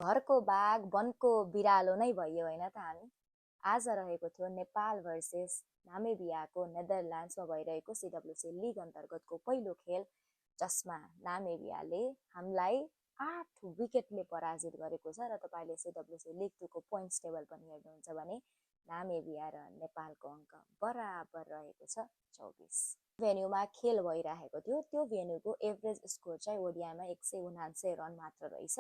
घरको बाघ वनको बिरालो नै भइयो होइन त हामी। आज रहेको थियो नेपाल भर्सेस नामेबियाको नेदरल्यान्ड्समा भइरहेको सिडब्ल्युसी लिग अन्तर्गतको पहिलो खेल, जसमा नामेबियाले हामीलाई 8 विकेटले पराजित गरेको छ। र तपाईँले सिडब्ल्युसी लिग 2 को पोइन्ट्स टेबल पनि हेर्नुहुन्छ भने नामेबिया र नेपालको अङ्क बराबर रहेको छ 24। भेन्यूमा खेल भइरहेको थियो, त्यो भेन्यूको एभरेज स्कोर चाहिँ ओडिआईमा 179 रन मात्र रहेछ।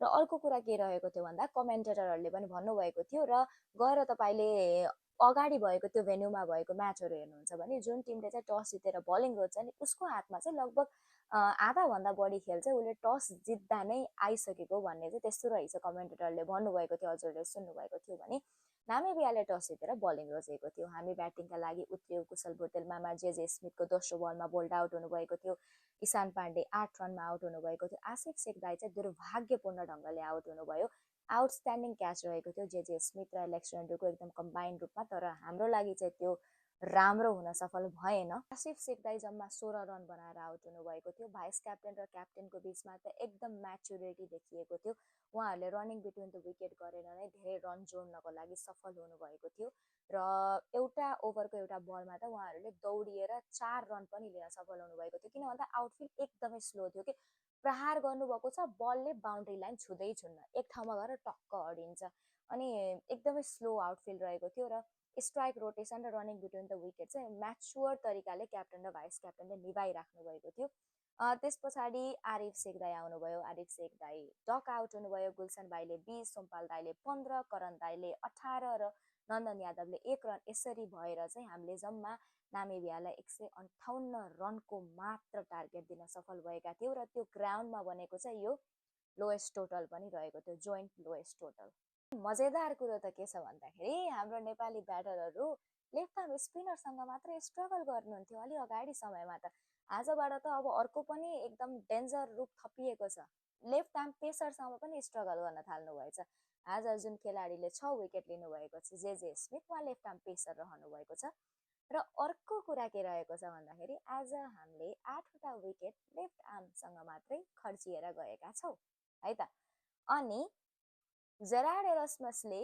र अर्को कुरा के रहेको थियो भन्दा कमेन्टेटरहरूले पनि भन्नुभएको थियो र गएर तपाईँले अगाडि भएको त्यो भेन्यूमा भएको म्याचहरू हेर्नुहुन्छ भने जुन टिमले चाहिँ टस जितेर बलिङ रोज्छ नि उसको हातमा चाहिँ लगभग आधाभन्दा बढी खेल चाहिँ उसले टस जित्दा नै आइसकेको भन्ने चाहिँ त्यस्तो रहेछ। कमेन्टेटरले भन्नुभएको थियो, हजुरले सुन्नुभएको थियो भने नामेबियाले टस जितेर बलिङ रोजेको थियो। हामी ब्याटिङका लागि उत्रियौँ। कुशल भुटेल मामा जे स्मिथको दोस्रो बलमा बोल्ड आउट हुनुभएको थियो। ईशान पाण्डे 8 रनमा आउट हुनुभएको थियो। आसिफ शेखदाई चाहिँ दुर्भाग्यपूर्ण ढङ्गले आउट हुनुभयो। आउटस्ट्यान्डिङ क्याच रहेको थियो जे स्मिथ र एलेक्स रेन्डरको एकदम कम्बाइन्ड रूपमा, तर हाम्रो लागि चाहिँ त्यो राम्रो हुन सफल भएन। आसिफ शेखदाई जम्मा 16 रन बनाएर आउट हुनुभएको थियो। भाइस क्याप्टेन र क्याप्टेनको बिचमा त एकदम म्याचुरिटी देखिएको थियो। उहाँहरूले रनिङ बिट्विन द विकेट गरेर नै धेरै रन जोड्नको लागि सफल हुनुभएको थियो। र एउटा ओभरको एउटा बलमा त उहाँहरूले दौडिएर 4 रन पनि लिन सफल हुनुभएको थियो। किन भन्दा आउटफिल्ड एकदमै स्लो थियो कि प्रहार गर्नुभएको छ, बलले बााउन्ड्री लाइन छुँदै छुन्न, एक ठाउँमा गएर टक्क अडिन्छ। अनि एकदमै स्लो आउटफिल्ड रहेको थियो र स्ट्राइक रोटेसन र रनिङ बिट्विन द विकेट चाहिँ म्याचुअर तरिकाले क्याप्टेन र भाइस क्याप्टेनले निभाइराख्नु भएको थियो। त्यस पछाडि आरिफ शेखदाई आउनुभयो। आरिफ शेखदाई डक आउट हुनुभयो। गुलसन भाइले 20, सोमपाल दाईले 15, करण दाईले 18 र नन्दन यादवले 1 रन। यसरी भएर चाहिँ हामीले जम्मा नामेबियालाई 158 रनको मात्र टार्गेट दिन सफल भएका थियौँ। र त्यो ग्राउन्डमा बनेको चाहिँ यो लोएस्ट टोटल पनि रहेको थियो, जोइन्ट लोएस्ट टोटल। मजेदार कुरो त के छ भन्दाखेरि हाम्रो नेपाली ब्याटरहरू लेफ्ट आर्म स्पिनरसँग मात्र स्ट्रगल गर्नुहुन्थ्यो अलि अगाडि समयमा त। आजबाट त अब अर्को पनि एकदम डेन्जर रूप थपिएको छ, लेफ्ट आर्म पेसरसँग पनि स्ट्रगल गर्न थाल्नु भएछ। आज जुन खेलाडीले 6 विकेट लिनुभएको छ जे स्मिथ, उहाँ लेफ्ट आर्म पेसर रहनु भएको छ। र अर्को कुरा के रहेको छ भन्दाखेरि आज हामीले 8वटा विकेट लेफ्ट आर्मसँग मात्रै खर्चिएर गएका छौँ है त। अनि जेरार्ड एरस्मसले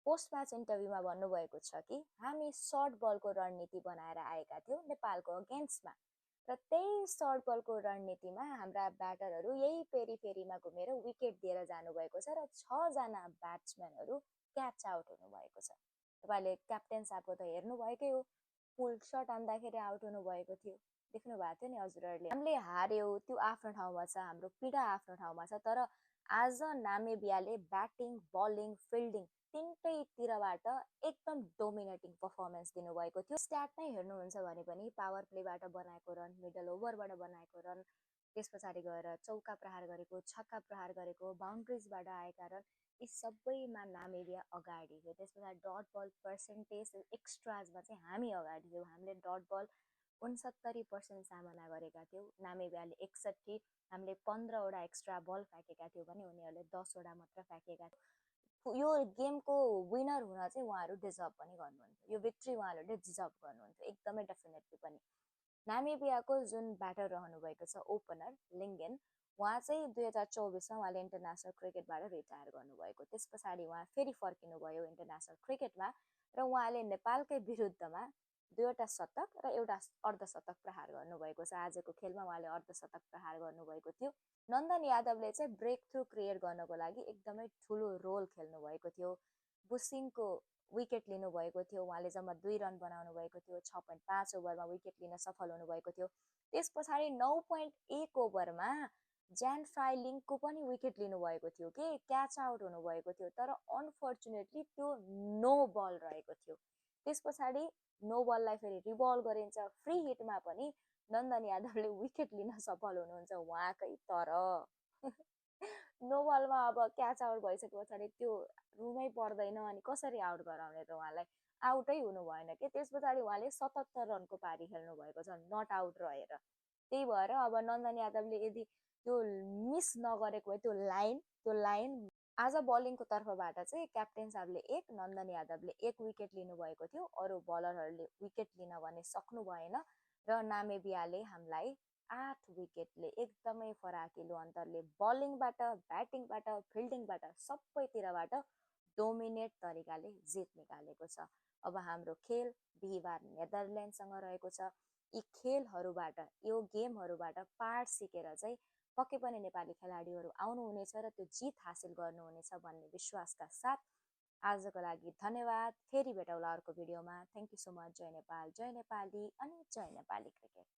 पोस्ट म्याच इन्टरभ्यूमा भन्नुभएको छ कि हामी सर्ट बलको रणनीति बनाएर आएका थियौँ नेपालको अगेन्स्टमा, र त्यही सर्ट बलको रणनीतिमा हाम्रा ब्याटरहरू यही पेरिफेरीमा घुमेर विकेट दिएर जानुभएको छ र 6 जना ब्याट्सम्यानहरू क्याच आउट हुनुभएको छ। तपाईँले क्याप्टेन साहबको त हेर्नुभएकै हो, फुल सट हान्दाखेरि आउट हुनुभएको थियो, देख्नु भएको थियो नि हजुरहरूले। हामीले हार्यौँ त्यो आफ्नो ठाउँमा छ, हाम्रो पीडा आफ्नो ठाउँमा छ, तर आज नामेबियाले ब्याटिङ, बलिङ, फिल्डिङ तिनटैतिरबाट एकदम डोमिनेटिङ पर्फर्मेन्स दिनुभएको थियो। स्ट्याट नै हेर्नुहुन्छ भने पनि पावर प्लेबाट बनाएको रन, मिडल ओभरबाट बनाएको रन, त्यस पछाडि गएर चौका प्रहार गरेको, छक्का प्रहार गरेको, बााउन्ड्रिजबाट आएका रन, यी सबैमा नामेबिया अगाडि थियो। त्यस पछाडि डट बल पर्सेन्टेज एक्स्ट्राजमा चाहिँ हामी अगाडि थियौँ। हामीले डट बल 69% सामना गरेका थियौँ, नामेबियाले 61, हामीले 15वटा एक्स्ट्रा बल फ्याँकेका थियौँ भने उनीहरूले 10वटा मात्र फ्याँकेका थियौँ। यो गेमको विनर हुन चाहिँ उहाँहरू डिजर्भ पनि गर्नुहुन्थ्यो, यो भिक्ट्री उहाँहरूले डिजर्भ गर्नुहुन्थ्यो एकदमै डेफिनेटली पनि। नामेबियाको जुन ब्याटर रहनुभएको छ ओपनर लिङ्गेन, उहाँ चाहिँ 2024मा उहाँले इन्टरनेसनल क्रिकेटबाट रिटायर गर्नुभएको। त्यस पछाडि उहाँ फेरि फर्किनुभयो इन्टरनेसनल क्रिकेटमा र उहाँले नेपालकै विरुद्धमा 2वटा शतक र एउटा अर्धशतक प्रहार गर्नुभएको छ। आजको खेलमा उहाँले अर्धशतक प्रहार गर्नुभएको थियो। नन्दन यादवले चाहिँ ब्रेक थ्रु क्रिएट गर्नको लागि एकदमै ठुलो रोल खेल्नुभएको थियो। बुसिङको विकेट लिनुभएको थियो, उहाँले जम्मा 2 रन बनाउनु भएको थियो। 6.5 ओभरमा विकेट लिन सफल हुनुभएको थियो। त्यस पछाडि 9.1 ओभरमा ज्यान फ्राइलिङको पनि विकेट लिनुभएको थियो कि क्याच आउट हुनुभएको थियो, तर अनफर्चुनेटली त्यो नो बल रहेको थियो। त्यस पछाडि नो बललाई फेरि रिबल गरिन्छ, फ्री हिटमा पनि नन्दन यादवले विकेट लिन सफल हुनुहुन्छ उहाँकै, तर नो बलमा अब क्याच आउट भइसके पछाडि त्यो रुमै पर्दैन, अनि कसरी आउट गराउने त उहाँलाई, आउटै हुनु भएन कि। त्यस पछाडि उहाँले 77 रनको पारी खेल्नु भएको छ नट आउट रहेर। त्यही भएर अब नन्दन यादवले यदि त्यो मिस नगरेको भए त्यो लाइन आज बलिङको तर्फबाट चाहिँ क्याप्टेन साहबले 1, नन्दन यादवले 1 विकेट लिनुभएको थियो। अरू बलरहरूले विकेट लिन भने सक्नु भएन र नामेबियाले हामीलाई 8 विकेटले एकदमै फराकिलो अन्तरले बलिङबाट, ब्याटिङबाट, फिल्डिङबाट सबैतिरबाट डोमिनेट तरिकाले जित निकालेको छ। अब हाम्रो खेल बिहिबार नेदरल्यान्डसँग रहेको छ। यी खेलहरूबाट, यो गेमहरूबाट पाठ सिकेर चाहिँ पक्कै पनि नेपाली खेलाडीहरू आउनुहुनेछ र त्यो जित हासिल गर्नुहुनेछ भन्ने विश्वासका साथ आजको लागि धन्यवाद। फेरि भेटौँला अर्को भिडियोमा। Thank you so much. जय नेपाल, जय नेपाली अनि जय नेपाली क्रिकेट।